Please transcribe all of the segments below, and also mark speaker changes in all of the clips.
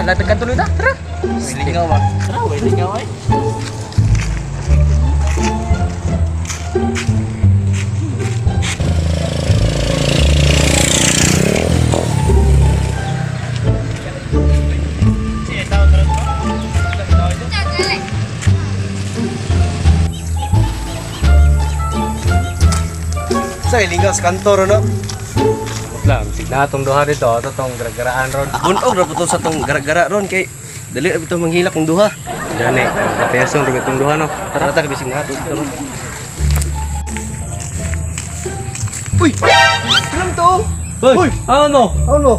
Speaker 1: Tara, latag ka tuloy ta. Tara.
Speaker 2: Lingaw ba? Tara, way lingaw ay.
Speaker 3: Sa lingaw sa kantor no?
Speaker 4: Lang, signa atong duha dito, ato tong gara-garaan ron.
Speaker 3: Bunog ra po sa tong gara-gara ron kay dali ra bitaw manghilak kung duha.
Speaker 4: Gani, kapeson ra itong duha no.
Speaker 3: Tara ta bising nato dito ron. Uy! Alam to.
Speaker 4: Uy, ano?
Speaker 3: Ano?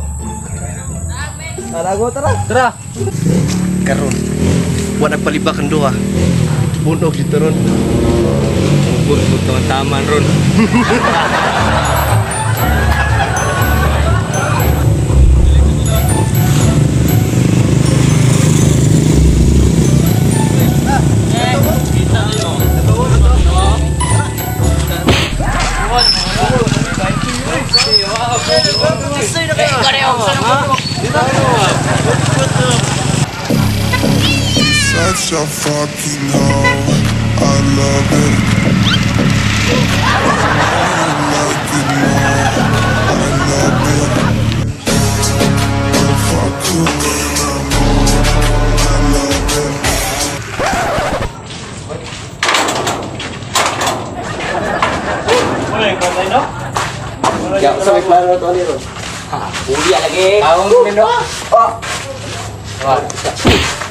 Speaker 3: Tara go, tara.
Speaker 4: Tara.
Speaker 3: Karon. Wa nagpalibak ang duha. Bunog dito ron.
Speaker 4: Bunog tong taman ron.
Speaker 5: Such a fucking hoe. I love it. I like it more. I love it. I fuck you when I'm on. I love it.
Speaker 3: Ya, sa may plano to ani ron.
Speaker 1: Uli lagi.
Speaker 4: Awang nino.
Speaker 3: Ah.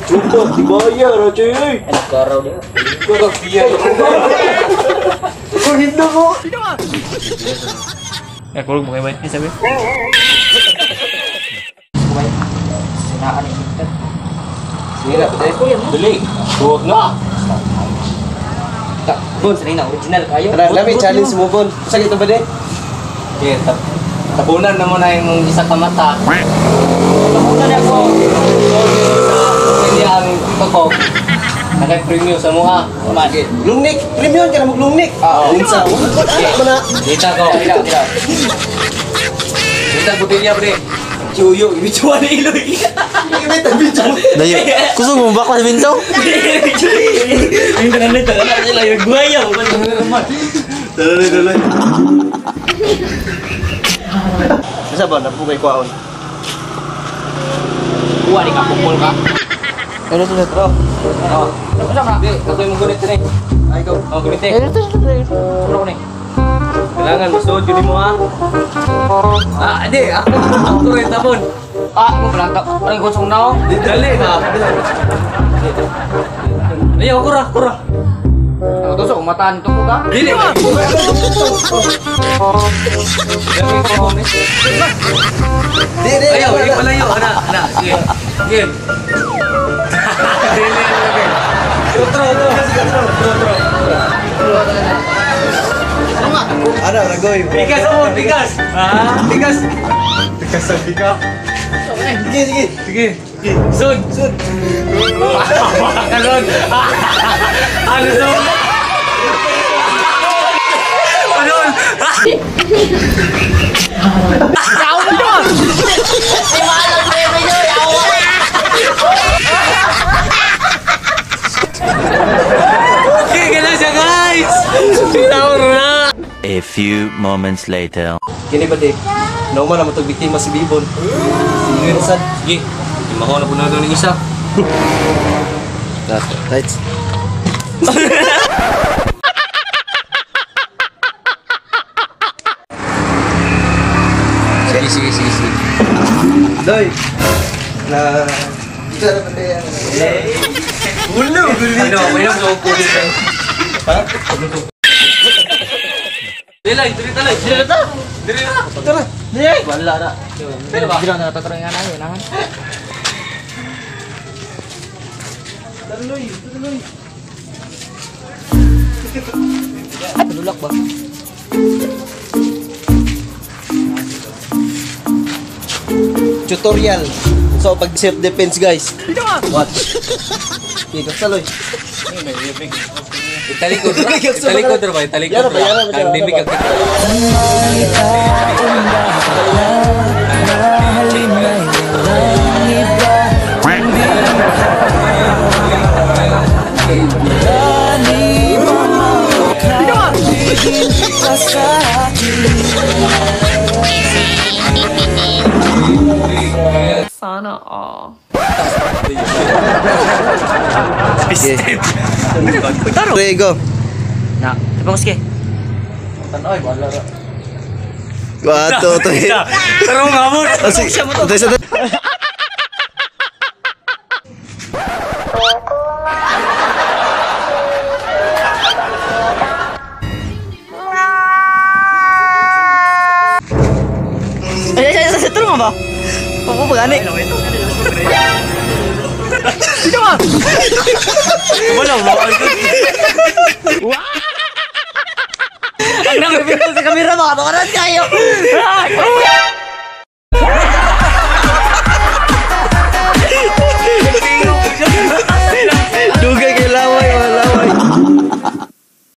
Speaker 3: Cukup dibayar ra cuy.
Speaker 1: Anak karaw dia.
Speaker 3: Kau biar. Kau hindo ko.
Speaker 2: Eh, kulog mo kay bait ni sabi.
Speaker 1: Sinaan ni kita.
Speaker 4: Sige, dali. Duwag na.
Speaker 1: Tak, bon sanay na original kayo.
Speaker 3: Tara, lami challenge mo bon. Sa ito ba de?
Speaker 4: Okay, tabunan na mo na yung isa ka mata. Tabunan ako. Hindi ang tukok. Naka-premium sa mukha.
Speaker 3: Sige. Lungnik, premium ka na maglungnik.
Speaker 4: Oo.
Speaker 3: Unsa? Wala mo na.
Speaker 4: Kita ko.
Speaker 1: Kita, kita.
Speaker 4: Kita butilya pre.
Speaker 1: Chuyo, ibichuan ni Iloy.
Speaker 3: Ibita video.
Speaker 2: Dayo. Kusog mo bakla sa bintaw?
Speaker 1: Yung tanan nito, wala sila yung guaya.
Speaker 3: Dali dali. Sa ba na pugay kwaon?
Speaker 1: Kuha ni ka pukol ka.
Speaker 3: Ano to sa
Speaker 1: Oh. Ano ka?
Speaker 4: Di, ako yung gunit ni.
Speaker 3: Ay ikaw.
Speaker 4: Oh, gunit eh.
Speaker 1: Ano ko ni?
Speaker 4: Kailangan masuod yun mo ha. Ah, di. Ako rin tabon.
Speaker 1: Ah, mo pala ta. Ano yung konsong nao?
Speaker 4: Di, dali na. Ayaw, kura, kura.
Speaker 1: Ano to so umataan to ko ka?
Speaker 4: Dili.
Speaker 3: Di di.
Speaker 4: Ayaw, ipalayo. Ana, ana. Sige. Sige. Dili, dili. Otro, otro. Otro, otro.
Speaker 3: Ano, ragoy.
Speaker 4: Bigas mo, bigas. Ah, bigas. Bigas sa bigas.
Speaker 3: Sige, sige.
Speaker 4: Sige. Sud, sud. Karon. Ano sud? Ano? Okay, ganun siya guys. Tinawar na.
Speaker 2: A few moments later.
Speaker 3: Kini ba di? Nauma na matog biktima si Bibon. Sige, sad.
Speaker 4: Sige. Mako na po na ng isa.
Speaker 3: Right.
Speaker 4: Sige, sige, sige, sige.
Speaker 3: Doy. Na isa na ba yan? Ulo,
Speaker 4: Ano, may nang kukunin tayo.
Speaker 3: Ha?
Speaker 4: Dili, dili talay. Dili ta. Dili na.
Speaker 3: Tara.
Speaker 1: Dili. Wala na. Dili na tatro nga na yun.
Speaker 3: Tuloy, tuloy.
Speaker 1: Ay, tulak ba?
Speaker 3: Tutorial. So pag self defense guys. Watch. Okay, kapsaloy.
Speaker 4: Italikod ra. Italikod ra ba? Italikod
Speaker 3: Yara ba,
Speaker 4: ra.
Speaker 3: yara ba,
Speaker 4: Ang
Speaker 3: yara
Speaker 4: dili
Speaker 3: ba.
Speaker 4: ka kita.
Speaker 6: Tumingin pa sa akin.
Speaker 7: Sana all.
Speaker 3: Three, go.
Speaker 1: Na, tapos ke.
Speaker 3: One, two, three.
Speaker 2: Tara mo nga mo.
Speaker 3: Ah, sige. Sa
Speaker 1: Ay, ay, ay, ay, tulong ba? Oo, pagani.
Speaker 2: Wala mo.
Speaker 1: Ang nangipinto sa kamera, mga tukaran kayo.